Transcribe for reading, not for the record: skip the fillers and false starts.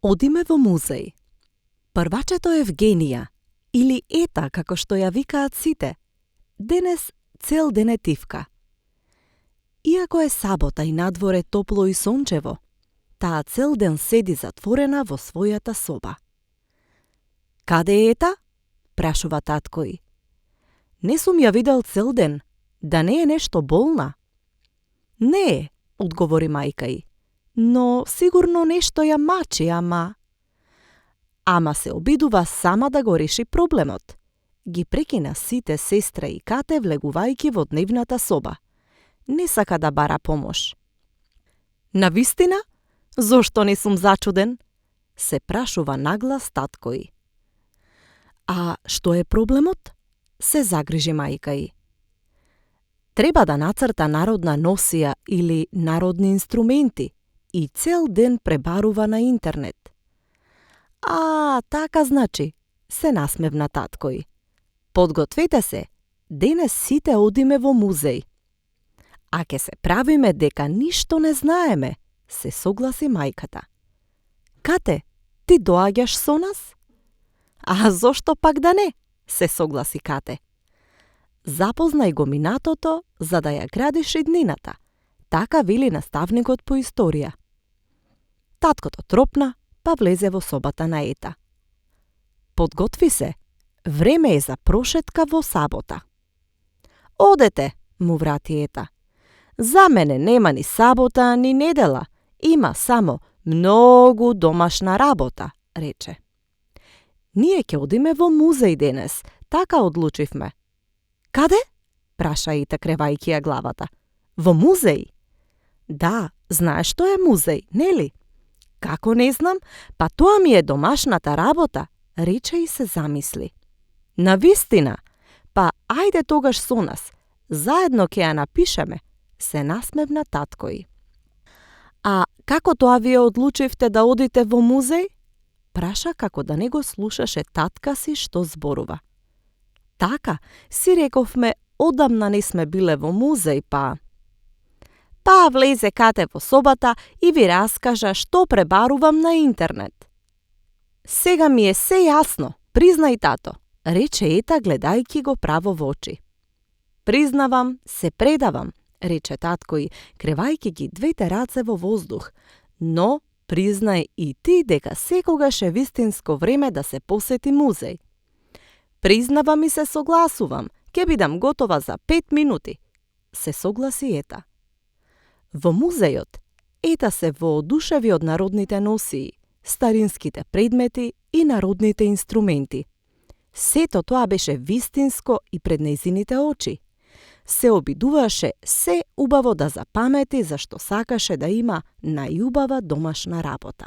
Одиме во музеј. Првачето Евгенија, или Ета, како што ја викаат сите, денес цел ден е тивка. Иако е сабота и надворе топло и сончево, таа цел ден седи затворена во својата соба. Каде е Ета? Прашува татко ѝ. Не сум ја видел цел ден, да не е нешто болна? Не е, одговори мајка ѝ, но сигурно нешто ја мачи, Ама се обидува сама да го реши проблемот. Ги прекина сите сестра и кате влегувајќи во дневната соба. Не сака да бара помош. Навистина? Зошто не сум зачуден? Се прашува наглас татко ѝ. А што е проблемот? Се загрижи мајка ѝ. Треба да нацрта народна носија или народни инструменти и цел ден пребарува на интернет. Така значи, се насмевна татко ѝ. Подгответе се, денес сите одиме во музеј. А ке се правиме дека ништо не знаеме, се согласи мајката. Кате, ти доаѓаш со нас? Зошто пак да не, се согласи Кате. Запознај го минатото, за да ја градиш иднината. Така вели наставникот по историја. Таткото тропна, па влезе во собата на Ета. Подготви се, време е за прошетка во сабота. Одете, му врати Ета. За мене нема ни сабота, ни недела, има само многу домашна работа, рече. Ние ќе одиме во музеј денес, така одлучивме. Каде? Праша Ета кревајќи ја главата. Во музеј? Да, знаеш што е музеј, нели? Како не знам, па тоа ми е домашната работа, рече и се замисли. Навистина? Па ајде тогаш со нас, заедно ќе ја напишеме, се насмевна татко ѝ. А како тоа вие одлучивте да одите во музеј? Праша како да не го слушаше татка си што зборува. Така, си рековме, одамна не сме биле во музеј, па влезе Кате во собата и ви раскажа што пребарувам на интернет. Сега ми е се јасно, признај тато, рече Ета гледајќи го право во очи. Признавам, се предавам, рече татко ѝ, кревајќи ги двете раце во воздух, но признај и ти дека секогаш е вистинско време да се посети музеј. Признавам и се согласувам, ќе бидам готова за 5 минути, се согласи Ета. Во музејот, Ета се воодушеви од народните носии, старинските предмети и народните инструменти. Сето тоа беше вистинско и пред нејзините очи. Се обидуваше се убаво да запамети зашто сакаше да има најубава домашна работа.